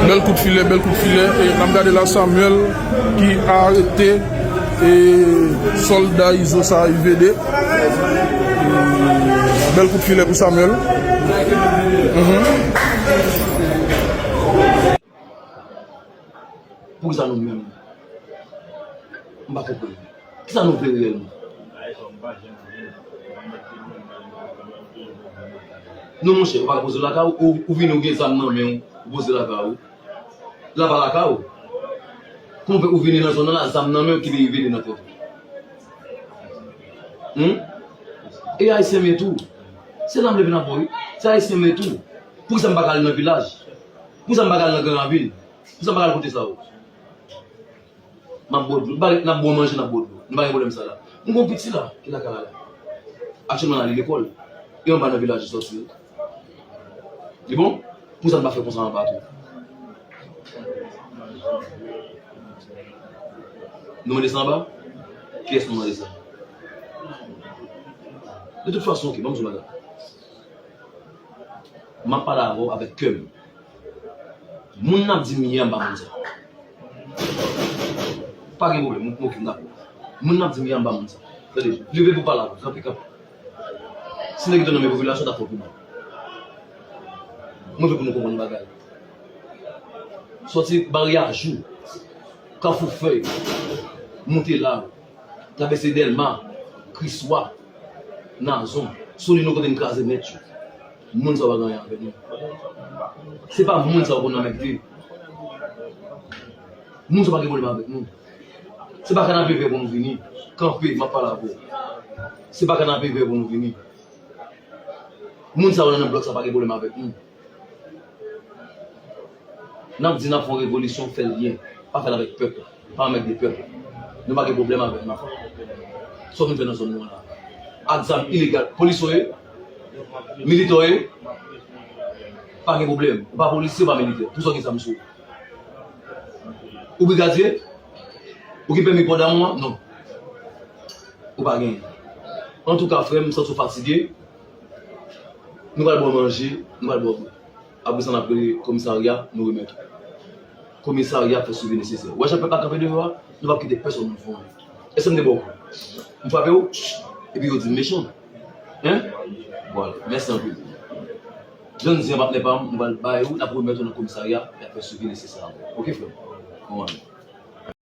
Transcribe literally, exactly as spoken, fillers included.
Bèl kout filè, bèl kout filè. E n ap gade la, Samuel ki arete e sòlda Izo sa, I V D. E bèl kout filè pou Samuel. Mhm. Poukisa nou menm? M pa konprann. Kisa nou vle reyèlman? Non, monchè, ou pa ka poze lakay ou, ou, ou vini, ou gen zam nan men w, ou poze lakay ou. La pa lakay ou. Kòman w fè ou vini nan zòn nan la, zam nan men w, ki te revele nan tèt ou? Hmm? E Ayisyen m ye tou. Se la m leve nan bò, wi. Se Ayisyen m ye tou. Poukisa m pa ka al nan vilaj? Poukisa m pa ka al nan gran ravin? Poukisa m pa ka al kote sa yo? M ap bwè dlo. N ap bwè manje, n ap bwè dlo. Nou pa gen pwoblèm sa la. M gon piti la, ki lakay la la. Aktyèlman, l ale lekòl. E anba nan vilaj li sòti. Li bon? Poukisa n pa fè konsa anba tou? Nou mande sa anba? Kiyès nou mande sa? De tout fason, ok, ban m di w bagay. M ap pale avè w avèk kè m. Moun n ap di m ye a, m pa moun sa. Pa gen pwoblèm, m, m oke, m dakò. Moun n ap di m ye a, m pa moun sa. Tande, leve pou pale avè m, kanpe, kanpe. Si nèg yo te nonmen popilasyon, t ap fè w pi mal. Mwen vle pou nou konprann yon bagay. Sòti Baryajou, Kafou Fèy, monte la, travèse Dèlma, Kriswa, Nazon, Solino kote n kraze nèt yo. Moun sa yo pa gen anyen avèk nou. Se pa moun sa yo pou n anmègde. Moun sa yo pa gen pwoblèm avèk nou. Se pa kanapevè pou nou vini. Kanpe, m ap pale avè w. Se pa kanapevè pou nou vini. Moun sa yo nan blòk sa pa gen pwoblèm avèk nou. N ap di n ap fè yon revolisyon, fè l byen. Pa fè l avèk pèp la. Pa anmègde pèp la. Nou pa gen pwoblèm avèk mafya. Sa w vin fè nan zòn nou an la? Ak zam ilegal. Polis ou ye? Militè w ye? Pa gen pwoblèm. Ou pa polisye, ou pa militè. Poukisa w gen zam sou ou? Ou brigadye? Ou gen pèmi pò dam ou an? Non. Ou pa genyen. Antouka, frè m, m santi w fatige. Nou pral ba w manje, nou pral ba w bwè. Apre sa, n ap rele komisarya, nou remèt ou. Komisarya fè swivi nesesè. Ou wè jan pèp la kanpe deyò a? Nou p ap kite pèsonn moun fè anyen. Èske m te ba w kou? M frape w? Epi yo di m mechan. Hein? Vwala. Mèsi anpil. Jan n di an, patnè pa m, nou pral bay ou, n ap remèt ou nan komisarya, y ap fè swivi nesesè ankò. Oke, frè m? Bon, ann.